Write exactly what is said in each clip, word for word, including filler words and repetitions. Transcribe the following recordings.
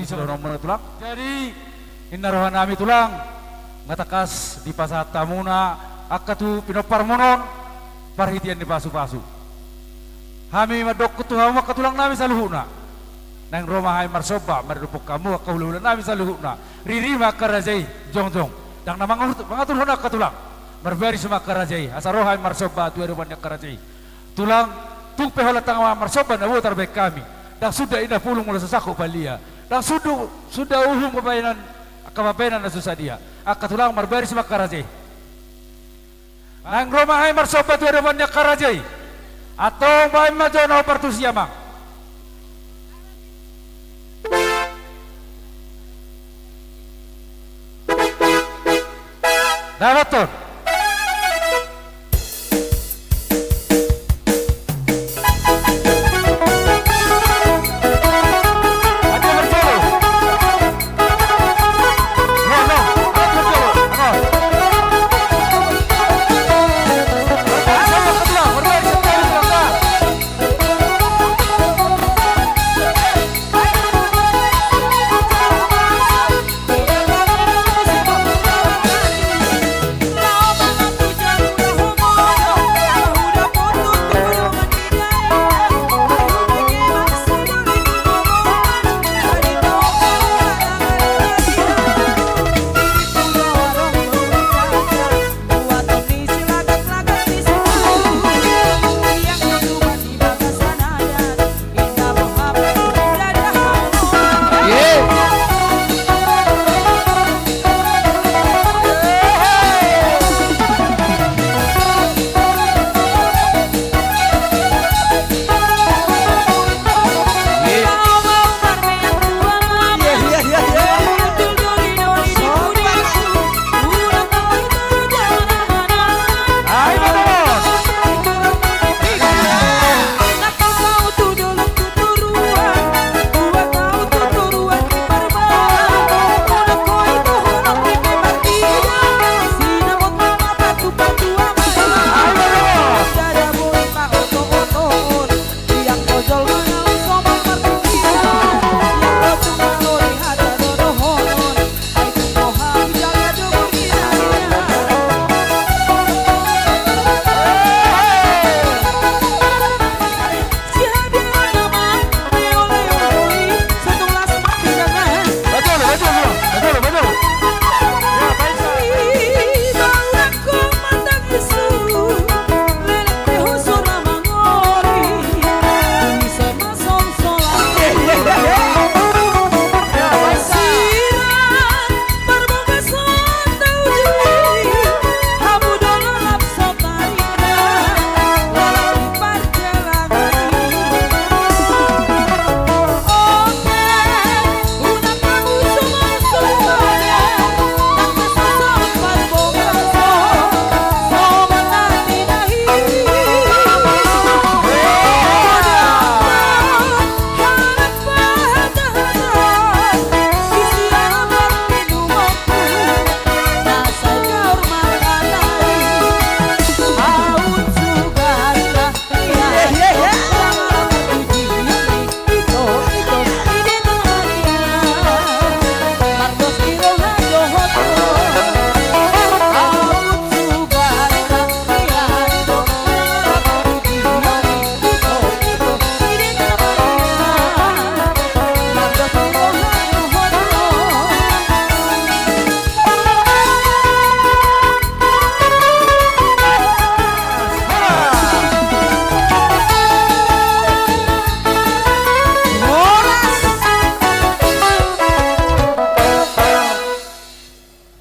Sidohononmuna tulang. Jadi, ninna rohanami tulang, nga tangkas dipasahat hamuna angka tu pinomparmuna on, parhitean ni pasupasu. Hami mandok tu hamu angka tulangnami saluhutna. Naeng ro ma hami marsomba, maradophon hamu angka hulahulanami saluhutna. Riri ma angka raja i, jongjong. Ndang na mangatur-, mangaturhon angka tulang. Marbaris ma angka raja i, asa ro hami marsomba tu adopan ni angka raja i. Tulang, tung pe holan tangkas marsomba na boi tarbahen hami. Ndang suda inna pulung molo so sangkut palia. Ndang suda, suda uhum pabahenan, angka pabahenan na so sadia. Angka tulang, marbaris ma angka raja i. Naeng ro ma hami marsomba tu adopan ni angka raja i. Antong bahen ma jo na hombar tusi, amang. Dapothon.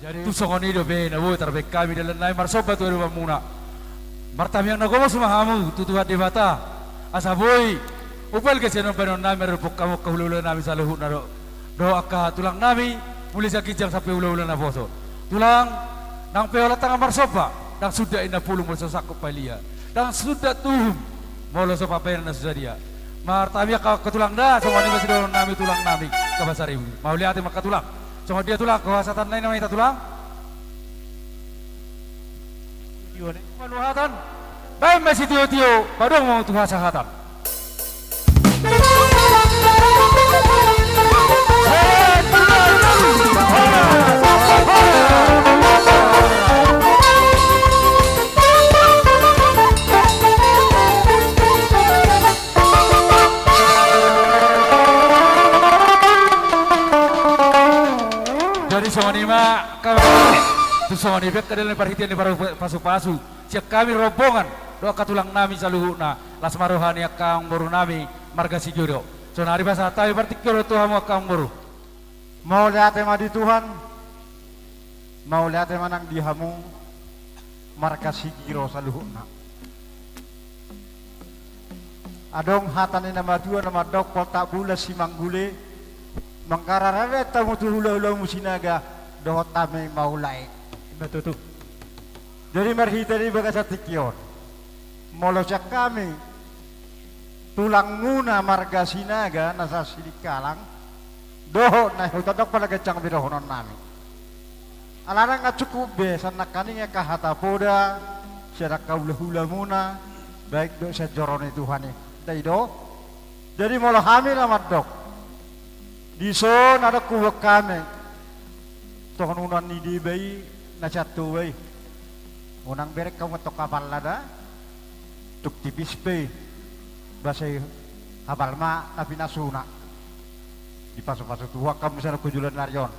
Jadi, tung songon i dope na boi tarbahen hami dalan nami marsomba tu adopanmuna. Martamiang na gomos ma hamu tu Tuhan Debata, asa boi umbal gabe sian on bahenonnami maradophon hamu angka hulahulanami saluhutna do. Dohot angka tulangnami, mulai sian ginjang sampe hulahula naposo. Tulang, nang pe holan tangkas marsomba, ndang suda inna pulung molo so sangkut palia. Ndang suda uhum molo so pabahenan na so sadia. Martamiang angka tulang da, songon i ma sidohononnami tulangnami angka Pasaribu. Mauliate ma angka tulang. Songon dia tulang, huhasahaton nai nama hita tulang? Panuhatan. Baen ma sitiotio, padomu tu hasahatan. Songon i ma angka, tu songon i pe angka dalan ni parhitean ni paru-, pasu-pasu sian hami rombongan dohot angka tulang nami saluhutna, las ma roha ni angka amangboru nami marga Sigiro. Sonari pasahat hami partingkian on tu hamu angka amangboru. Mauliate ma di Tuhan. Mauliate ma nang di hamu marga Sigiro saluhutna. Adong hata ni na matua na mandok, poltak bulan simanggule, mangkararadat hamu tu hulahulamu Sinaga dohot hami Maulae. Ima tutu. Jadi marhite di bagasan tingki on, molo sian hami tulangmuna marga Sinaga na sasidikalang, dohot na hutandok pala ganjang be dohonon nami. Alana nga cukup be sian nangkaning angka hata poda sian angka hulahulamuna, baik do sian joro ni Tuhan i. Ndai do. Jadi molo hami na mandok, dison adong huboan hami tonun ni deba i na sian Toba i. Unang bereng hamu antong hapalna da. Tung tipis pe i. Boasa i hapal ma na pinasuna. Dipasupasu Tuhan hamu sian on tu joloan ni ari on.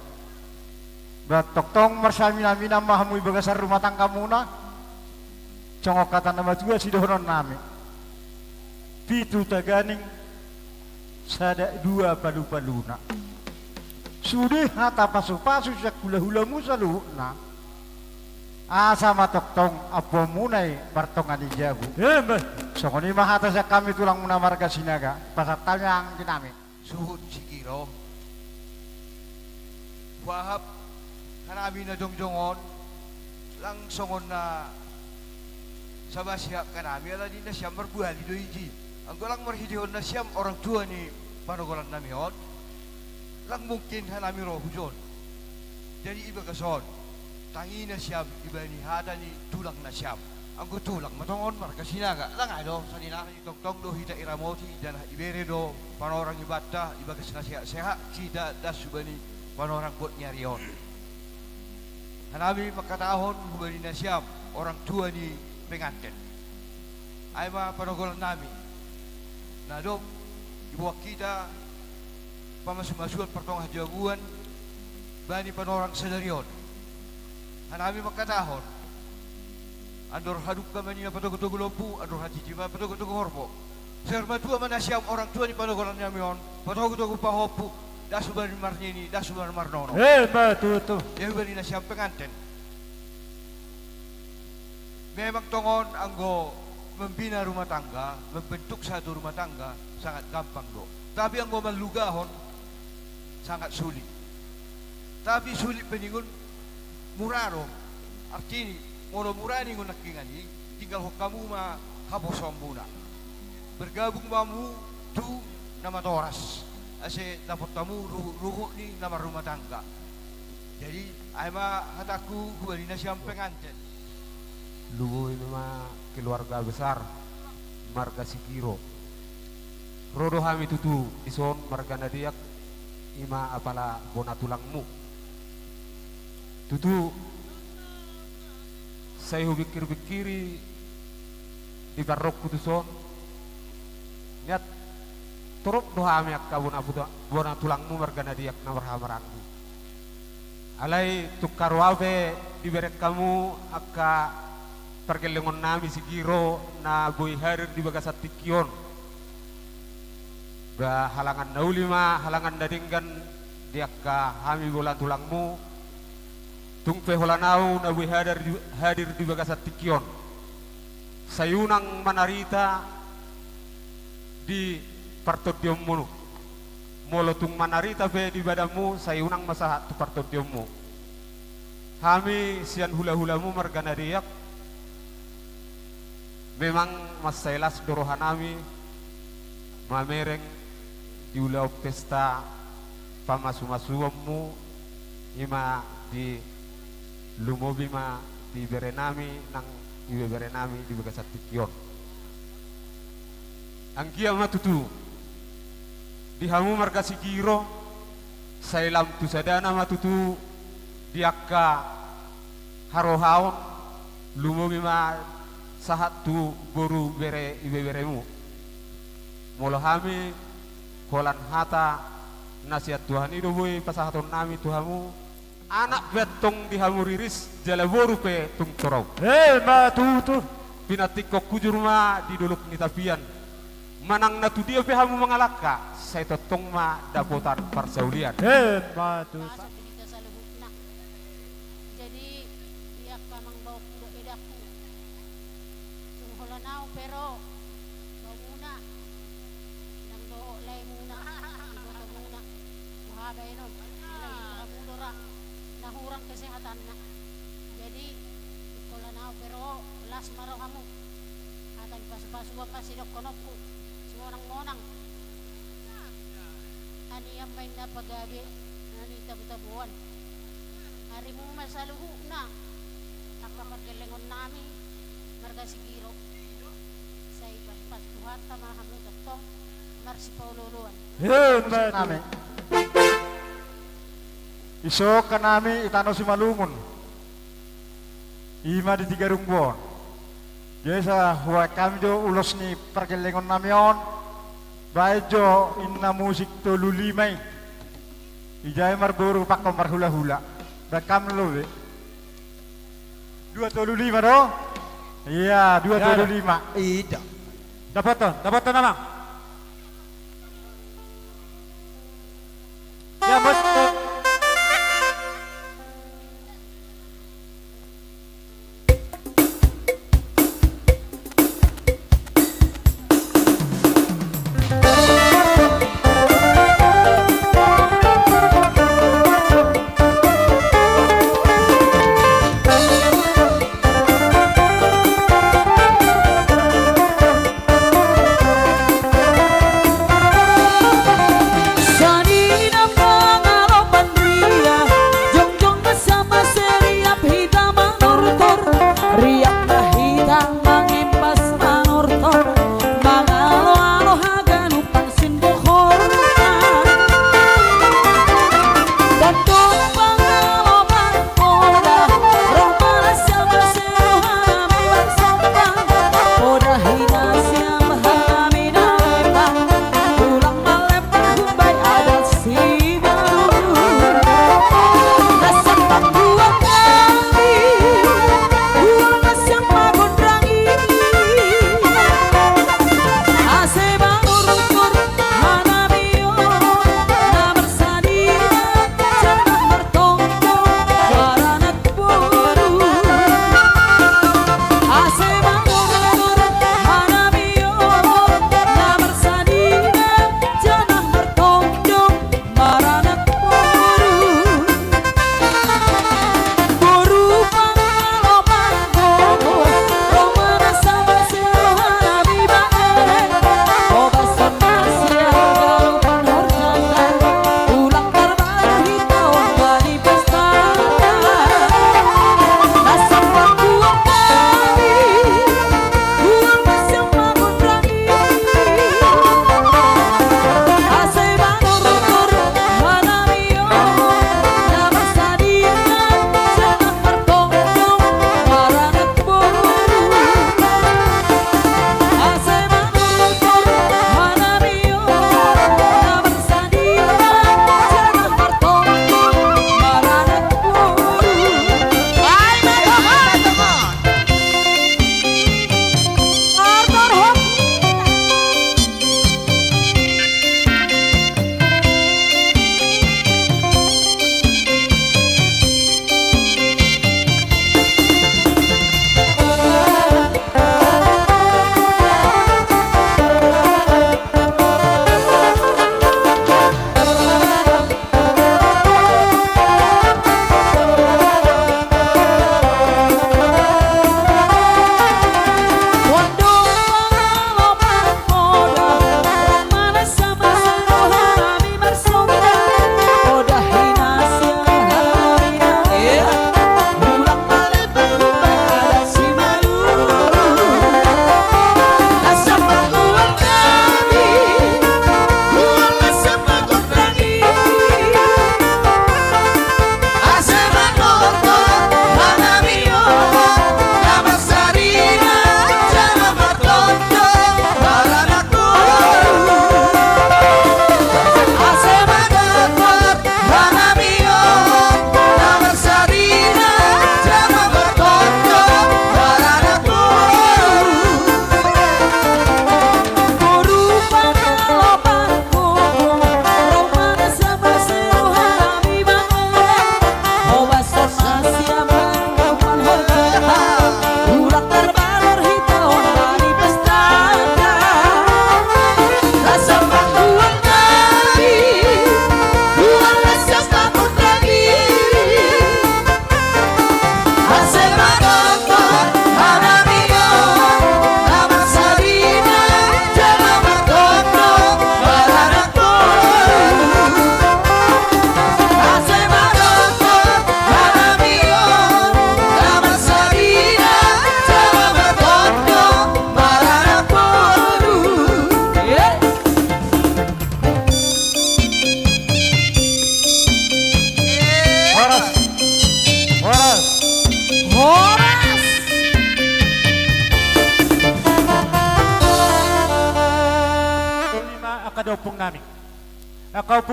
Ba tongtong marsaminaminan ma hamu di bagasan rumah tanggamuna. Songon hata na matua sidohonon nami, pitu taganing, sada dua palupaluna. Sude hata pasupasu sian hulahulamu saluhutna, asa ma tongtong ampuonmuna i martonga ni jabu. Emma. Songon i ma hata sian hami tulangmuna marga Sinaga, pasahat hami anggi nami. Suhut Sigiro. Huahap hanami na jongjong on, lang songon na saba sian hanami, ala ni nasiam marbuali do i ji. Anggo lang marhitehon nasiam orang tua ni panogolan nami on, lang mungkin hanami ro hujon. Jadi ibagas on, tangi nasiam ibani hata ni tulang nasiam. Anggo tulang ma tongon marga Sinaga, lang ai do saninari. Tongtong do hita iramoti, janah ibere do panorang ibanta, ibagas na sehat-sehat hita das hubani panorang buat ni ari on. Hanami mangkatahon hubani nasiam orang tua ni penganten, ai ma panogolan nami, na dob diboan hita pamasumasuon partongah jabuan bani panorang sadari on. Hanami mangkatahon, andor hadungka ma ninna patogutogu lombu, andor hatiti ma patogutogu horbo. Sai matua ma nasiam orang tua ni panogolan nami on, patogutogu pahompu, das hubani marnini, das hubani marnono. Emma tutu. Ia hubani nasiam penganten. Memang tongon anggo membina rumah tangga, membentuk satu rumah tangga, sangat gampang do. Tapi anggo manlugahon, sangat sulit. Tapi sulit pe ningon, mura do. Artini, molo mura ningon nangkiningan i, tinggalhon hamu ma haposoonmuna. Bergabung ma hamu tu na matoras, ase dapot hamu ruhutruhut ni na marrumah tangga. Jadi, ai ma hatangku hubani nasiam penganten. Lumobi ma keluarga besar marga Sigiro. Ro do hami tutu dison marga Nadeak, ima apala bona tulangmu. Tutu, sai hubingkir-bingkiri di parrohangku tuson, niat torop do hami angka bona puta-, bona tulangmu marga Nadeak na marhahamaranggi. Alai tung haroa pe dibereng hamu angka pargellengon nami Sigiro na boi hadir di bagasan tingki on. Ba halangan na uli ma halangan na denggan di angka hami bona tulangmu. Tung pe holan ahu na boi hadir di, hadir di bagasan tingki on, sai unang manarita di partondionmu. Molo tung manarita pe di badanmu, sai unang ma sahat tu partondionmu. Hami sian hulahulamu marga Nadeak, memang mansai las do rohanami mamereng di ulaon pesta pamasumasuonmu, ima di lumobi ma di berenami nang ibeberenami di bagasan tingki on. Anggiat ma tutu di hamu marga Sigiro, sai lam tu sadana ma tutu di angka harohaon, lumobi ma sahat tu boru bere ibeberemu. Molo hami holan hata na sian Tuhan i do boi pasahatonnami tu hamu, Anak pe antong di hamu riris, jala boru pe tung torop. Emma tutu. Pinantikhon hujur ma di dolok ni tapian. Manang na tudia pe hamu mangalangka, sai tongtong ma dapotan parsaulian. Emma tutu. Asa di hita saluhutna. Jadi, ia angka amangboru dohot edangku. Tung holan ahu pe ro, baomuna, nang dohot laemuna, ibotomuna, boha baenon, alai hamu do ra, na hurang kesehatanna. Jadi, tung holan ahu pe ro, las ma rohamu. Hata ni pasu-pasuan ma sidohononku, simonang-monang. Anian ma inna pagabe, na nitabo-taboan. Arimu ma saluhutna, angka pargellengon nami, marga Sigiro. Sai pasu-pasu Tuhanta ma hamu tongtong, marsipaolo-oloan. Emma tutu. Nami. Isoka nami i tano Simalungun. Ima di Tigarunggu on. Jadi sai hubaen hami do ulos ni pargellengon nami on. Baen jo inna musik tolu lima i. Ijai marboru pakon marhula-hula. Baen hami lobe. Dua tolu lima do? Ia, dua tolu lima. Ida. Dapothon, dapothon, Amang. Ya, Bos.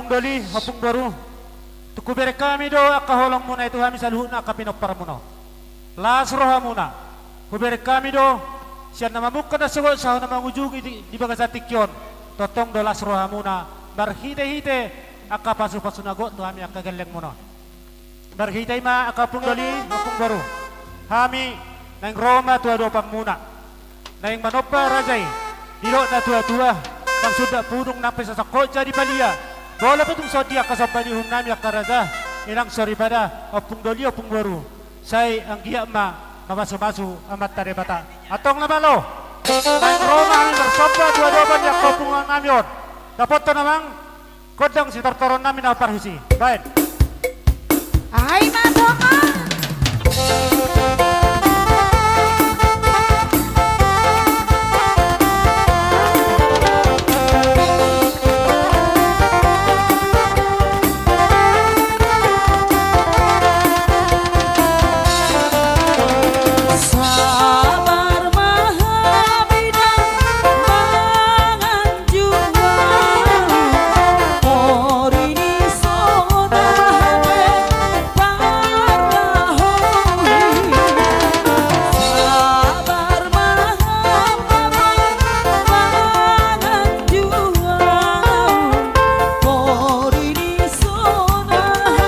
Doli, ompung boru, tung hubereng hami do angka holongmuna i tu hami saluhutna angka pinomparmuna on. Las rohamuna. Hubereng hami do sian na mamungka na sogot sahat na mangujungi di, di bagasan tingki on. Tongtong do las rohamuna marhitehite angka pasupasu na gok tu hami angka gellengmuna on. Marhite i ma angka ompung doli, ompung boru, hami naeng ro ma tu adopanmuna. Naeng manomba raja i. Didok natuatua, nang sundat pudung nang pe sasangkot jadi palia. Molo pe tung songon dia angka somba ni uhumnami angka raja, inang soripada, ompung doli, ompung boru, sai anggiat ma mamasumasu Amanta Debata. Antong na malo, naeng ro ma hami marsomba tu adopan ni angka ompungnami on. Dapothon amang gondang sitortoronnami na parhus i. Baen. Ai ma dongan. Sabar ma hami dang mangan jual, mori ni songon na hami parlahou i. Sabar ma hami dang mangan jual, mori ni songon na hami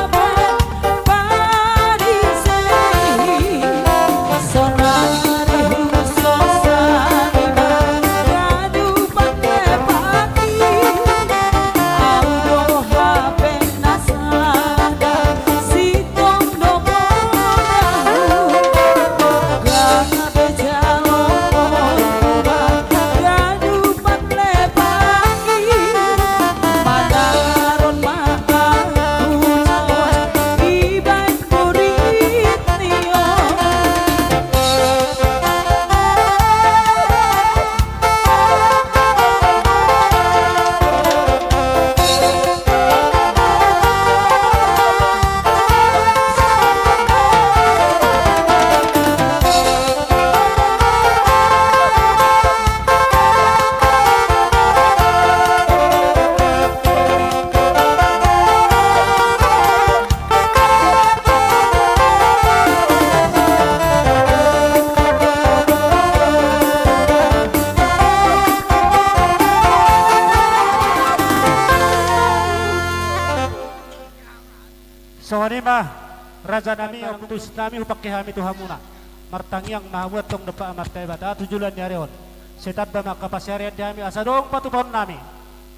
Songon i ma, rajanami, ompungnami, hupangke hami tu hamuna. Martangiang ma hamu antong dompak Amanta Debata tu joloan ni ari on. Sai tamba ma angka pansarian di hami asa adong patupaonnami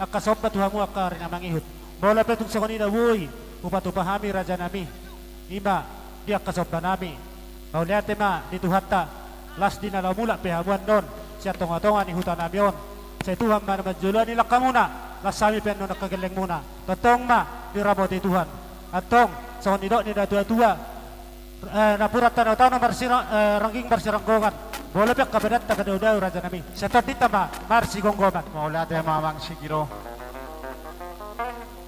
angka somba tu hamu angka ari na mangihut. Molo pe tung songon i na boi hupatupa hami, rajanami, i ma di angka sombanami. Mauliate ma di Tuhanta, las di na laho mulak pe hamu annon sian tongatonga ni hutanami on. Sai Tuhan ma na manjoloani langkamuna, las hami pe annon angka gellengmuna. Tongtong ma diramoti Tuhan. Antong, songon nidok ni natuatua, eh, napuran tanotano marsira-, eh, rangging marsiranggongan. Molo pe angka badanta pe daodao, rajanami, sai tondinta ma marsigomgoman. Mauliate ma amang sigiro.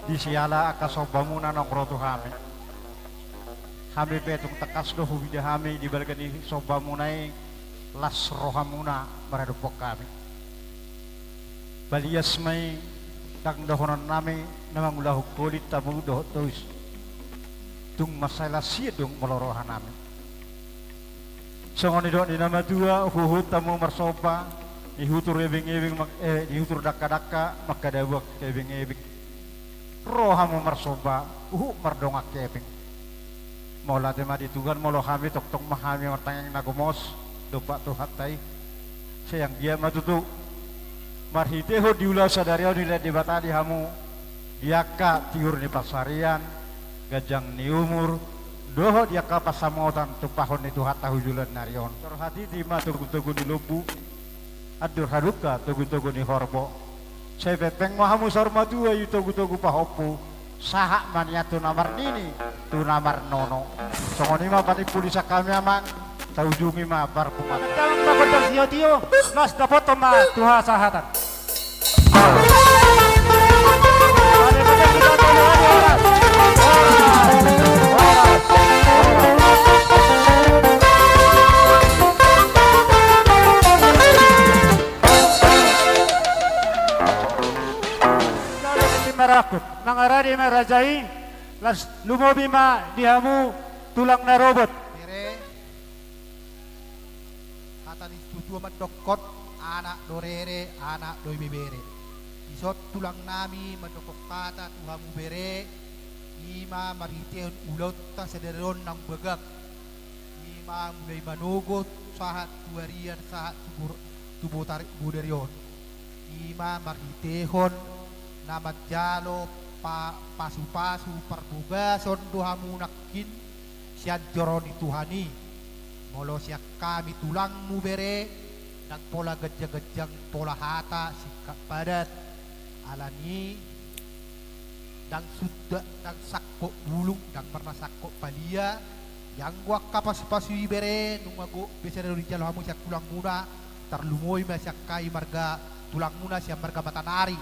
Di siala angka sombamuna naung ro tu hami. Hami pe tung tangkas do huida hami di balga ni sombamuna i, las rohamuna maradophon hami. Balias ma i, ndang dohononnami na mangulahon holit hamu dohot tois. Tung mansai las hian do molo rohanami. Songon nidok ni na matua, huhut hamu marsomba, nihutur ebeng-ebeng mak-, eh, nihutur dangka-dangka, mangkadabua angka ebeng-ebeng. Ro hamu marsomba, huhut mardongan hepeng. Mauliate ma di Tuhan, molo hami tongtong ma hami martangiang na gomos dompak Tuhanta i. Sai anggiat ma tutu marhitehon di ulaon sadari on dilehon Debata di hamu, di angka tiur ni pansarian, ganjang ni umur, dohot di angka pansamotan tumpahon ni Tuhanta tu joloan ni ari on. Andor hatiti ma togutogu ni lombu, andor halumpang togutogu ni horbo. Sai pengpeng ma hamu saur matua i togutogu pahompu, sahat ma nian tu na marnini, tu na marnono. Songon i ma panimpulisan hami, amang, taujungi ma parpunguanta. Las dapothon ma tu hasahatan. Marangkup, mangarade na raja i, laos lumobi ma di hamu tulang na robot. Bere, hata ni situatua mandokkon, anak do rere, anak do ibebere. Dison tulang nami mandokkon hata tu hamu bere, i ma marhitehon ulaonta sadari on naung bagak. I ma mulai manogot sahat tu arian sahat tu bor-, tu botar-, bodari on. I ma marhitehon na manjalo pa-, pasupasu parbogason do hamu nangkin sian joro ni Tuhan i. Molo sian hami tulangmu bere, ndang pola ganjang-ganjang pola hata singkat padat. Alani ndang suda, ndang sangkot bulung, ndang marna sangkot palia. Ianggo angka pasupasu i bere, nunga gok be sada do dijalo hamu sian tulangmuna, tarlumobi ma sian hami marga tulangmuna sian marga Matanari.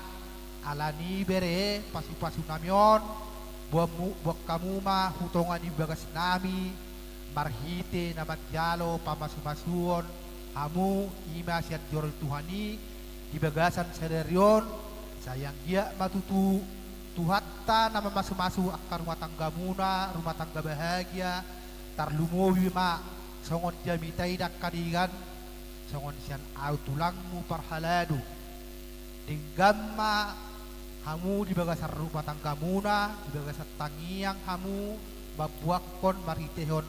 Alani bere, pasupasu nami on, boan mu-, boan hamu ma hu tonga ni bagas nami, marhite na manjalo pamasumasuon hamu, i ma sian joro ni Tuhan i, di bagasan sadari on, sai anggiat ma tutu Tuhanta na mamasumasu angka rumah tanggamuna, rumah tangga bahagia, tarlumobi ma songon jamita i dangka digan, songon sian ahu tulangmu parhalado. Denggan ma hamu di bagasan rumah tanggamuna, di bagasan tangiang hamu mambuakkon marhitehon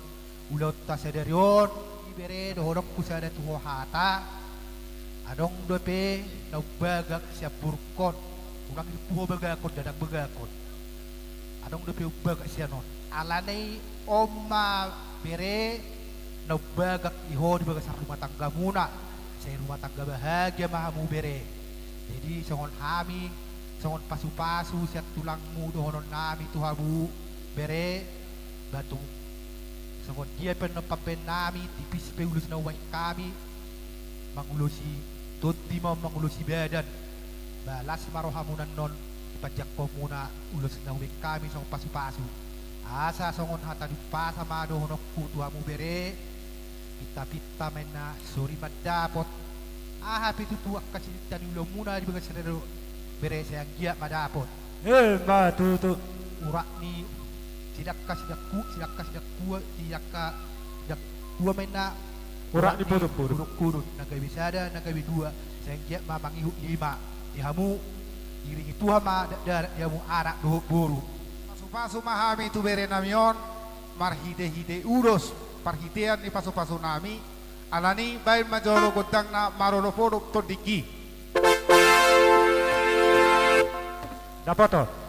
ulaonta sadari on. I bere, dohononku sada tu ho hata, adong dope na umbagak sian borungkon, unang dipu ho bagakon, ndang bagakon. Adong dope umbagak sian on. Alani on ma bere, na umbagak i ho di bagasan rumah tanggamuna, sai rumah tangga bahagia ma hamu bere. Jadi songon hami, songon pasupasu sian tulangmu dohonon nami tu hamu bere, ba tung songon dia pe annon pambahen nami, tipis pe ulos na hubahen hami, mangulosi tondi ma on, mangulosi badan. Ba las ma rohamuna annon, dipanjangkonmuna ulos na hubahen hami songon pasupasu. Asa songon hata di umpasa ma dohononku tu hamu bere, pintapinta ma inna sori mandapot. Aha pe tutu angka sininta ni ulaonmuna di bagas sadari on bere, sai anggiat ma dapot. Emma tutu. Urat ni sidangka sidangku-, sidangka sidangkua, sidangka sidangkua ma inna. Urat ni podok-podok. Podok-podok, na gabe sada, na gabe dua, sai anggiat ma mangihut lima. Di hamu, iringi Tuhan ma dakdanak di hamu anak dohot boru. Pasupasu ma hami tu bere nami on, marhitehite ulos, parhitean ni pasupasu nami, alani baen ma jolo gondangna marolopolop tondingki. Dapoton.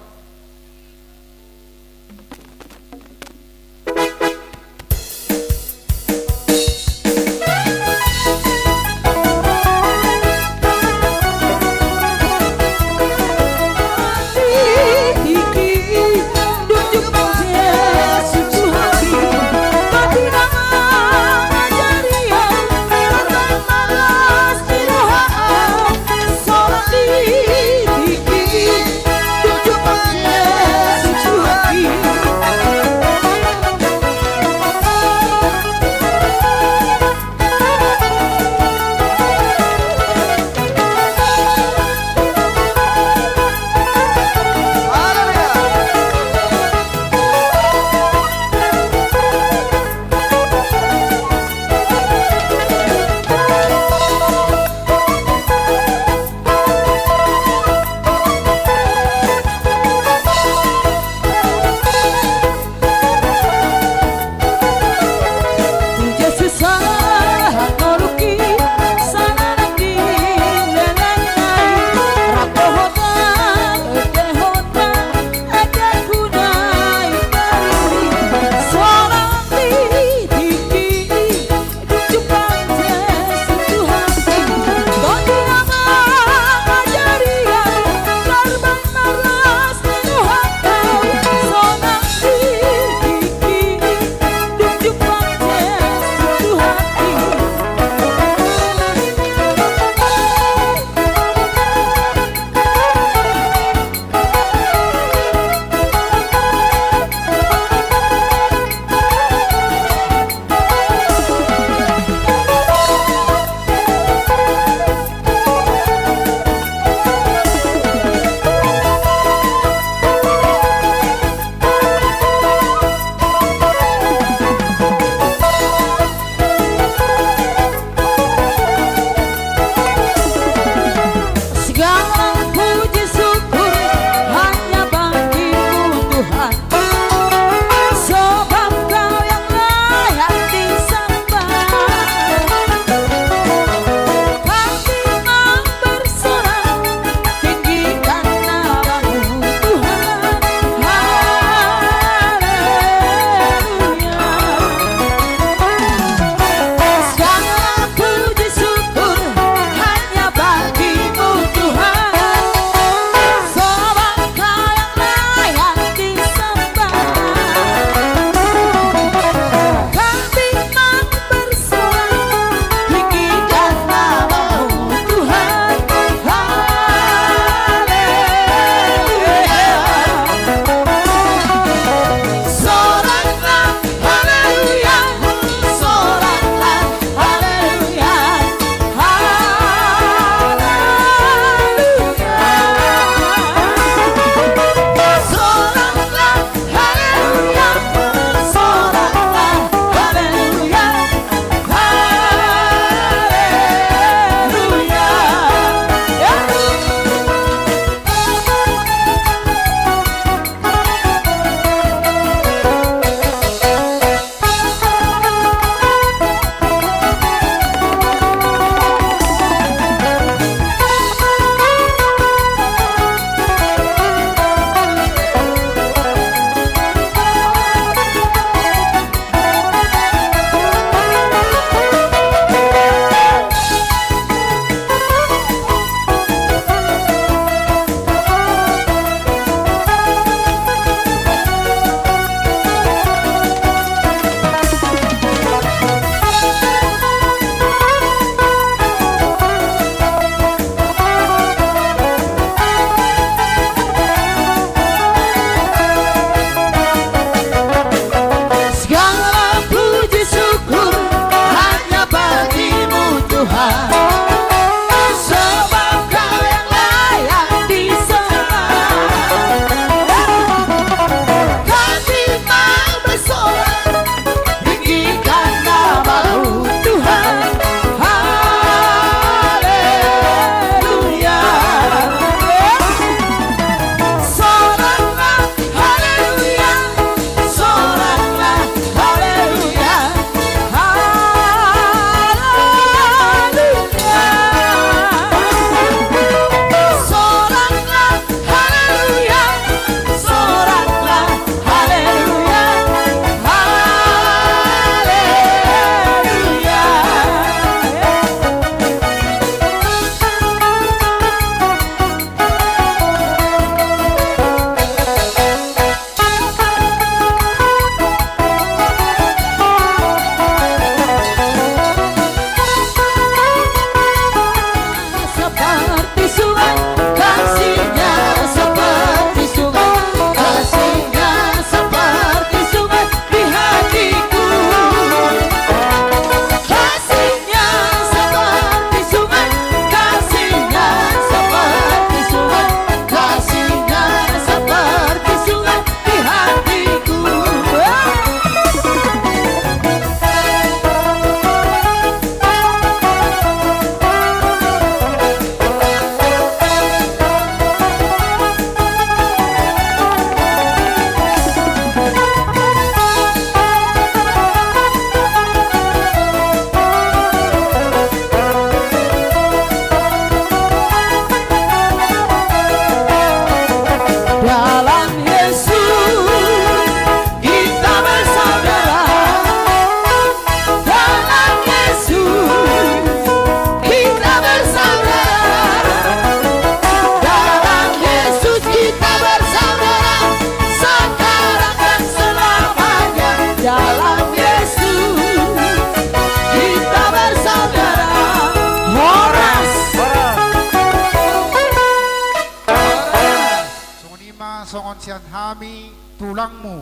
Sian hami tulangmu,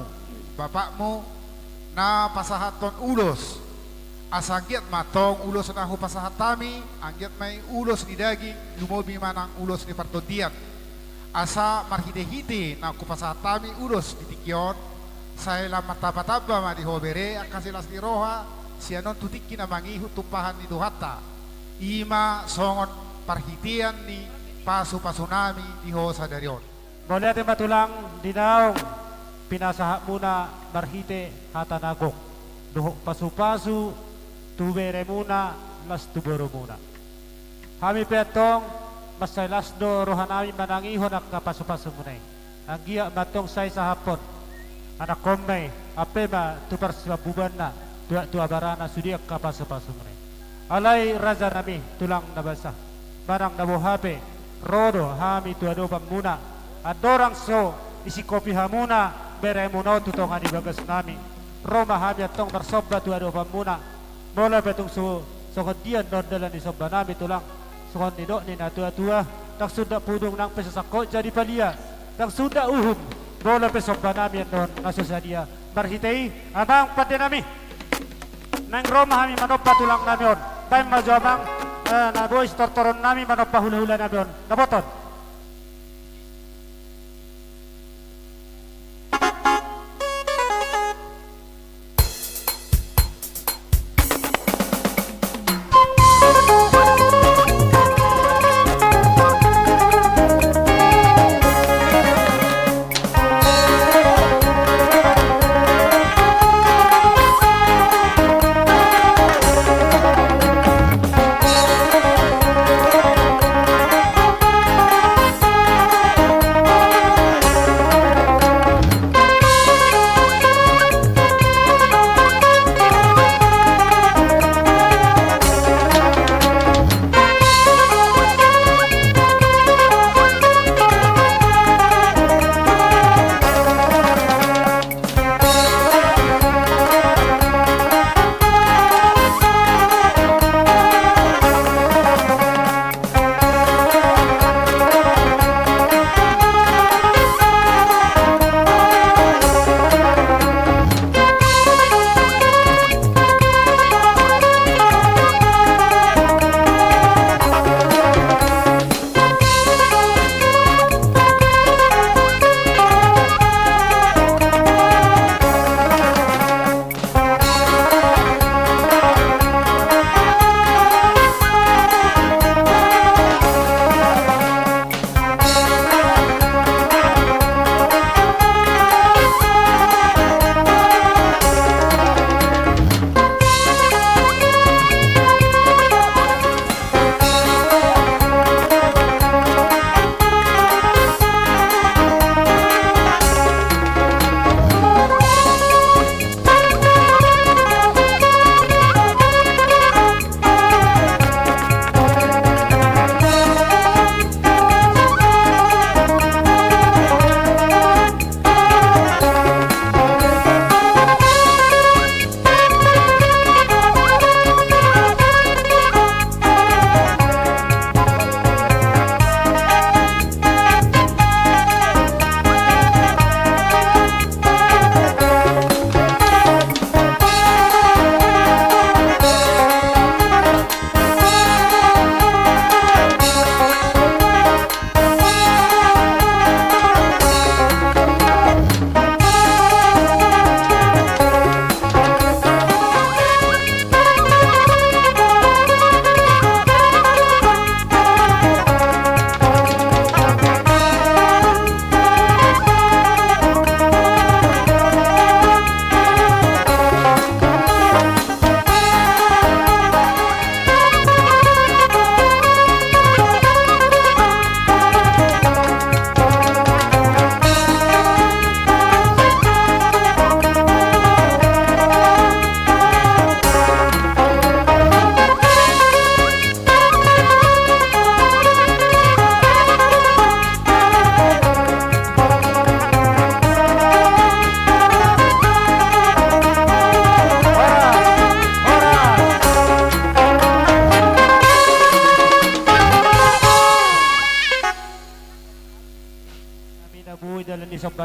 bapakmu, na pasahathon ulos. Asa anggiat ma tong ulos na hupasahat hami, anggiat ma i ulos ni daging, lumobi manang ulos ni partondian. Asa marhite-hite na hupasahat hami ulos di tingki on, sai lam martamba-tamba ma di ho bere angka silas ni roha, sian on tu tingki na mangihut tumpahan ni Tuhanta. I ma songon parhitean ni pasu-pasu nami di ho sadari on. Mauliate ma tulang di naung pinasahatmuna marhite hata na gok, dohot pasu-pasu tu beremuna laos tu borumuna. Hami pe antong mansai las do rohanami manangihon angka pasu-pasumuna i. Anggiat ma antong sai sahaphon anakhonma i, ampe ma tu parsiambubanna, tu anak tu abarana sude angka pasu-pasumuna i. Alai rajanami tulang na basa, manang na boha pe, ro do hami tu adopanmuna. Andorang so isingkopi hamuna beremuna on tu tonga ni bagasnami, ro ma hami antong marsomba tu adopanmuna. Molo pe tung so songon dia annon dalan ni sombanami tulang, songon nidok ni na tua-tua, ndang sundat pudung nang pe so sangkot jadi palia, ndang sundat uhum molo pe sombanami annon na so sadia. Marhite i, amang pandenami, naeng ro ma hami manompa tulangnami on. Baen ma jo amang, eh, na boi sitortoronnami manompa hula-hulanami on. Dapoton.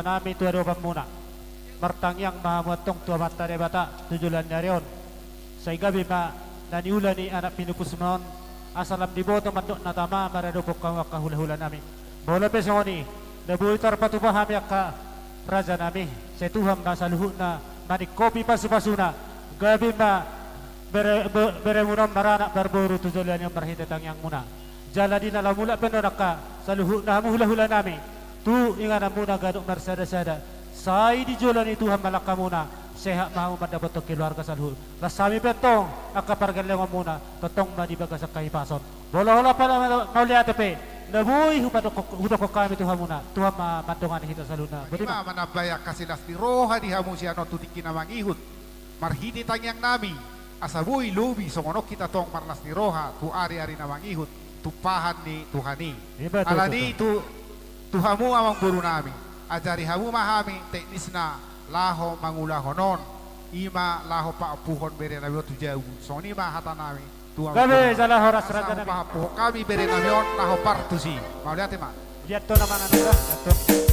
nami tu adopanmuna. Martangiang ma hamu antong tu Amanta Debata tu joloan ni ari on. Sai gabe ma na niula ni anak pinungkusmuna on, asa lam diboto mandok na tama maradophon hamu angka hulahulanami. Molo pe songon i, na boi tarpatupa hami angka rajanami, sai Tuhan ma saluhutna maningkopi pasupasuna, gabe ma bere-, be-, beremuna on maranak marboru tu joloan ni on marhite tangiangmuna. Jala di na laho mulak pe on angka saluhutna hamu hulahulanami tu ingananmuna ganup marsadasada, sai di jolo ni Tuhan ma langkamuna, sehat ma hamu mandapothon keluarga saluhut. Las hami pe antong angka pargellengonmuna, tongtong ma di bagasan hahipason. Molo holan pala mauliate pe, na boi hupadokkon, hudokkon hami tu hamuna, Tuhan ma mandongani hita saluhutna. Boti ma. Ima manambai angka silas ni roha di hamu sian on tu tingki na mangihut. Marhite tangiangnami, asa boi lobi songon on hita tong marlas ni roha tu ari-ari na mangihut, tumpahan ni Tuhan i. Ima tutu. Alani i tu, tu hamu amangborunami, ajari hamu ma hami teknisna laho mangulahon on, ima laho paampuhon berenami on tu jabu. Songon i ma hatanami tu amangborunami. Gabe jala horas rajanami. Asa paampuhon hami berenami on laho partusi. Mauliate ma. Liat tu na mangan on, liat tu.